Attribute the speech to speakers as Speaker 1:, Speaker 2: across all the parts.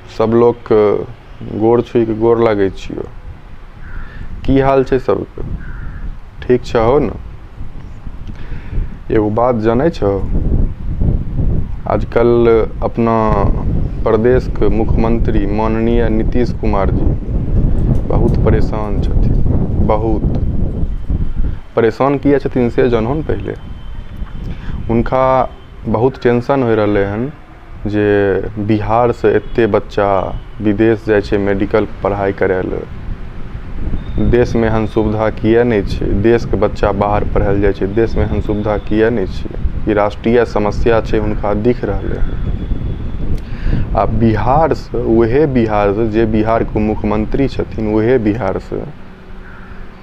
Speaker 1: सब लोकके गोर छुइके गोर लागै छियौ। की हाल छै सबके? ठीक छहो ने? एगो बात जानै छहो? आजकल अपना प्रदेशके मुख्यमंत्री माननीय नीतीश कुमार जी बहुत परेशान छथिन। बहुत परेशान किए छथिन से जानहो ने पहिले। हुनका बहुत टेंशन होइ रहलै हन जे बिहारसँ एते बच्चा विदेश जाइ छै मेडिकल पढ़ाइ करै लए। देशमे एहन सुविधा किए नहि छै? देशके बच्चा बाहर पढ़ै लए जाइ छै, देशमे एहन सुविधा किए नहि छै? ई राष्ट्रीय समस्या छै, हुनका दिख रहलै हन। आ बिहारसँ, उहे बिहारसँ जे बिहारके मुख्यमंत्री छथिन, उहे बिहारसँ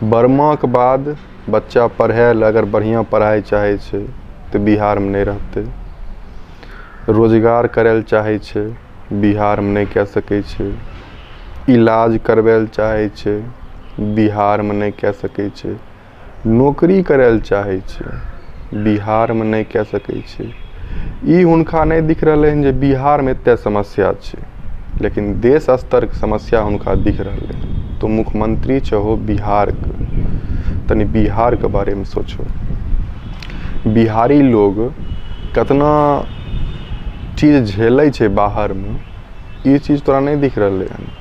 Speaker 1: बर्माके बाद बच्चा पढ़ै लए अगर बढ़िआँ पढ़ाइ चाहै छै तऽ बिहारमे नहि रहतै। रोजगार करै लए चाहै छै, बिहारमे नहि कए सकै छै। इलाज करबै लए चाहै छै, बिहारमे नहि कए सकै छै। नौकरी करै लए चाहै छै, बिहारमे नहि कए सकै छै। ई हुनका नहि दिख रहलै हन जे बिहारमे एते समस्या छै, लेकिन देश स्तरके समस्या हुनका दिख रहलै हन। तो मुख्यमंत्री छहो बिहारके, तनि बिहारके बारेमे सोचहो। बिहारी लोग कतना चीज झेलै छै बाहरमे, ई चीज तोरा नहि दिख रहलै हन।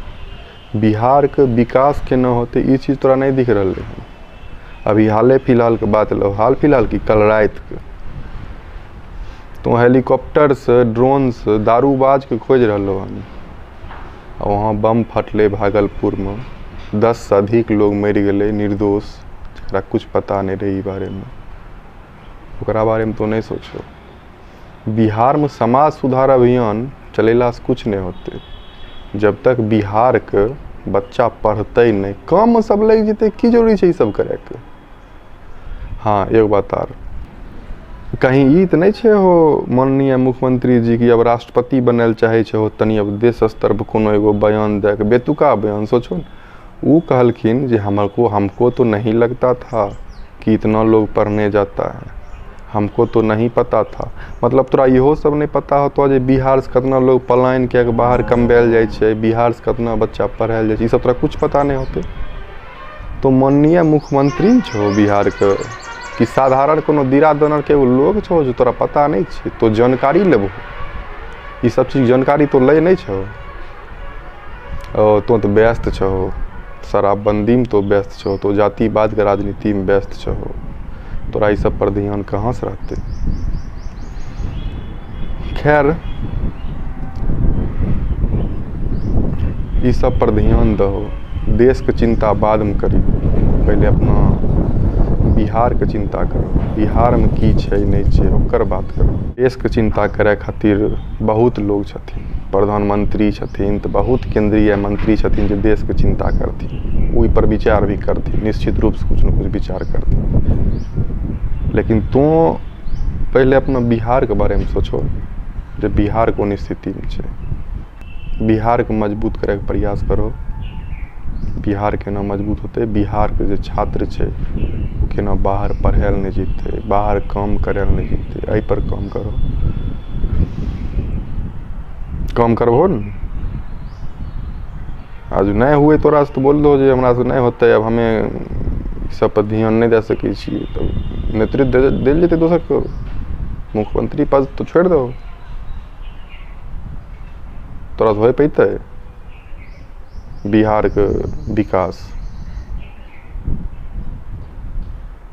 Speaker 1: बिहारके विकास केना होतै, ई चीज तोरा नहि दिख रहलै हन। अभी हाले फिलहालके बात लहो, हाल फिलहाल की कल रातिके तो हेलीकॉप्टरसँ ड्रोनसँ दारूबाजके खोजि रहलो हन। आ वहाँ बम फटलै भागलपुरमे, 10 से अधिक लोग मरि गेलै निर्दोष, जकरा कुछ पता नहि रहै ई बारेमे। ओकरा बारेमे तो नहि सोचो। बिहारमे समाज सुधार अभियान चलेलासँ कुछ नहि होतै जब तक बिहारके बच्चा पढ़तै नहि। काममे सब लागि जेतै, की जरूरी छै ई सब करैके? हाँ, एगो बात आर, कहीं ई तऽ नहि छै हो माननीय मुख्यमंत्री जी कि अब राष्ट्रपति बनै लए चाहै छै हो, तनि अब देश स्तर पर कोनो एगो बयान दए के बेतुका बयान सोचो ने। ओ कहलखिन जे हमको हमको तो नहीं लगता था कि इतना लोग पढ़ने जाता है, हमको तो नहीं पता था। मतलब तोरा इहो सब नहि पता होतो जे बिहारसँ कतना लोग पलायन कए कऽ बाहर कमबै लए जाइ छै, बिहारसँ कतना बच्चा पढ़ै लए जाइ छै, ई सब तोरा कुछ पता नहि होतै। तो माननीय मुख्यमंत्री ने छहो बिहारके कि साधारण कोनो दीरा दोनरके एगो लोग छहो जे तोरा पता नहि छै? तो जानकारी लेबहो, ई सब चीज जानकारी तो लै नहि छहो। ओ तो तऽ व्यस्त छहो शराबबन्दीमे, तो व्यस्त छहो, तो जातिवादके राजनीतिमे व्यस्त छहो, तोरा ई सब पर ध्यान कहाँ से रहतै? खैर, ई सब पर ध्यान दहो। देशके चिन्ता बादमे करी, पहिले अपना बिहारके चिन्ता करो। बिहारमे की छै नहि छै ओकर बात करो। देशके चिन्ता करै खातिर बहुत लोग छथिन, प्रधानमंत्री छथिन, तऽ बहुत केन्द्रीय मंत्री छथिन जे देशके चिन्ता करथिन, ओहि पर विचार भी करथिन, निश्चित रूपसँ कुछ ने कुछ विचार करथिन। लेकिन तोँ पहिले अपना बिहारके बारेमे सोचहो जे बिहार कोन स्थितिमे छै। बिहारके मजबूत करैके प्रयास करो। बिहार केना मजबूत होतै? बिहारके जे छात्र छै ओ केना बाहर पढ़ै लए नहि जेतै, बाहर काम करै लए नहि जेतै, एहिपर काम करो। काम करबहो ने? आज नहि हुए तोरासँ तऽ बोल दहो जे हमरासँ नहि होतै, आब हमे ई सब पर ध्यान नहि दए सकै छियै, तब नेतृत्व देल जेतै दोसरके। मुख्यमंत्री पद तऽ छोड़ि दहो। तोरासँ होइ पैतै बिहारके विकास?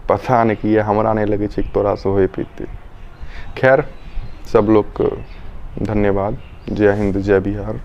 Speaker 1: पता नहि किए हमरा नहि लगै छै कि तोरासँ होइ पैतै। खैर, सब लोकके धन्यवाद। जय हिन्द, जय बिहार।